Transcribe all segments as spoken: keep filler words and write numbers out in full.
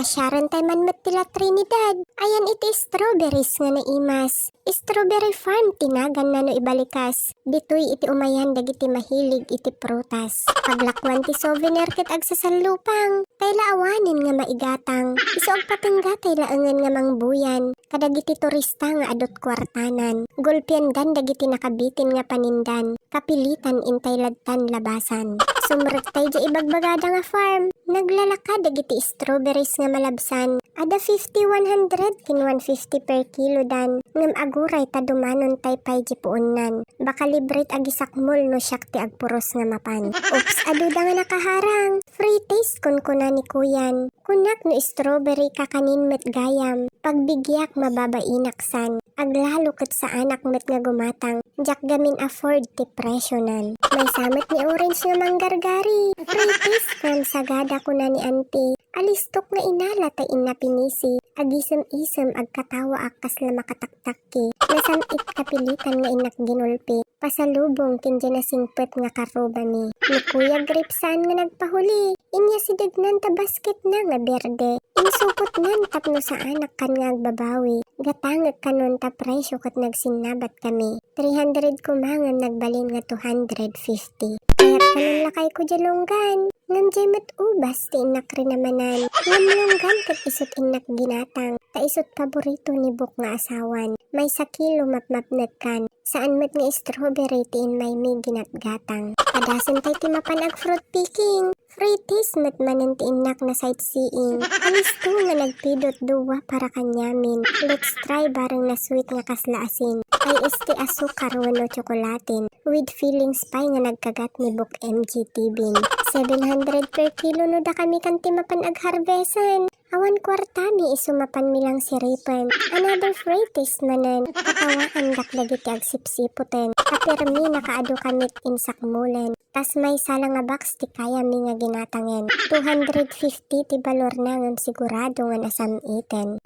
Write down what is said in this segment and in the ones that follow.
Pasiarentay man met ti La Trinidad. Ayan iti strawberries nga naimas. Strawberry farm ti naganna no ibalikas. Ditoy iti umayan dagiti mahilig iti prutas. Paglakuan ti souvenir ket agsasallupang. Tay la awanen nga maigatang. Isu agpatingga tay laengen nga mangbuyan kadagiti turista nga adut kuartanan. Gulpiendan dagiti nakabitin nga panindan. Kapilitan intay ladtan labasan. Sumrek tay diay ibagbagada nga farm. Naglalaka dagiti strawberries nga malabsan. Ada fifty, one hundred ken one fifty per kilo dan. Ngem aguray ta dumanon tay pay diay puonnan. Baka libre ti agisakmol no siak ti agpuros nga mapan. Oops, aduda nga nakaharang. Free taste kunkuna ni kuyan. Kunak no strawberry kakanin met gayam. Pagbigiak mababainak san. Aglalo ket saanak met nga gumatang. Diak gamin afford ti presionan. Maysa met ni orange nga manggargari. Free taste ngem sagada kuna ni auntie. Alistok nga inala tay inna pinisi. Agisem-isem agkatawaak kasla makataktakki. Nasam-it kapilitan nga innak ginulpi. Pasalubong ken diay nasingpet nga karrubami. Ni Kuya Grip saan nga nagpahuli. Inyasidegnan ta basketna nga berde. Insupotnan tapno saanak kan nga agbabawi. Gatangek kanon ta presio ket nagsinnabat kami. Three hundred koma ngem nagbalin nga two hundred fifty. Kayat kanon lakayko diay longgan. Ngem diay met ubas ti innak rinamanan. Ngem longgan ket isut innak ginatang. Ta isut paborito ni Buk nga asawan. Maysa kilo mapmapnekkan. Saan met nga strawberry ti inmaymi ginatgatang. Padasentay ti mapan ag fruit picking. Free taste met manen ti innak na sightseeing. Alisto nga nagpidot dua para kaniamin. Let's try bareng na sweet nga kasla asin. Ay este asukar wenno tsokolaten. With feelings pay nga nagkagat ni Buk M G T V. Seven hundred per kilo no dakami kan ti mapan agharvestan. Awan kuartami isu mapanmi lang siripen. Another free taste manen. Katawaandak dagiti agsipsipoten. Apirmi nakaadu kamit insakmulen. Tas maysa la nga box ti kayami nga ginatangen. Two hundred fifty ti balorna ngem sigurado nga nasam-iten.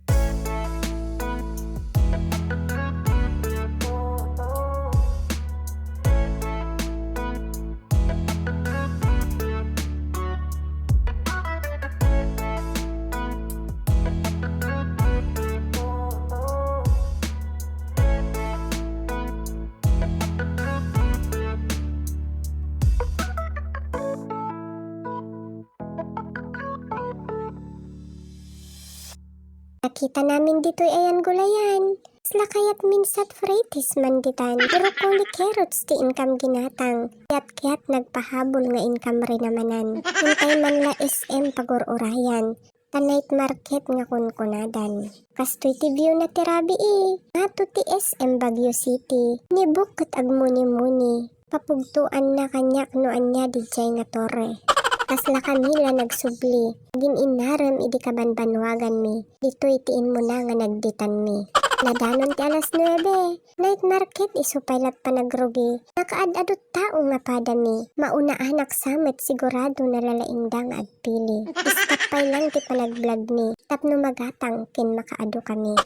Nakitanamin ditoy ayan gulayan. Kasla kayat minsat fritis man ditan. Broccoli carrots ti inkam ginatang. Kiyat-kiyat nagpahabol nga inkam rinamanan. Intay man la S M pagur-urayan. Ta night market nga kunkunadan. Kastoy ti view na ti rabii. Nato ti S M Baguio City. Ni Buk ket agmuni-muni. Papugtoanna kaniak no ania didiay nga torre. Kasla kami la nagsubli. Gin-innarem idi kabanbanuaganmi. Ditoy ti immuna nga nagditanmi. Nadanon ti alas nuebe. Night market isu pay lat panagrugi. Nakaad-adut tao nga padami. Maunaanak sa met sigurado nalalaingda nga agpili. Stop pay lang ti panagblogmi tapno magatang ken makaadu kami.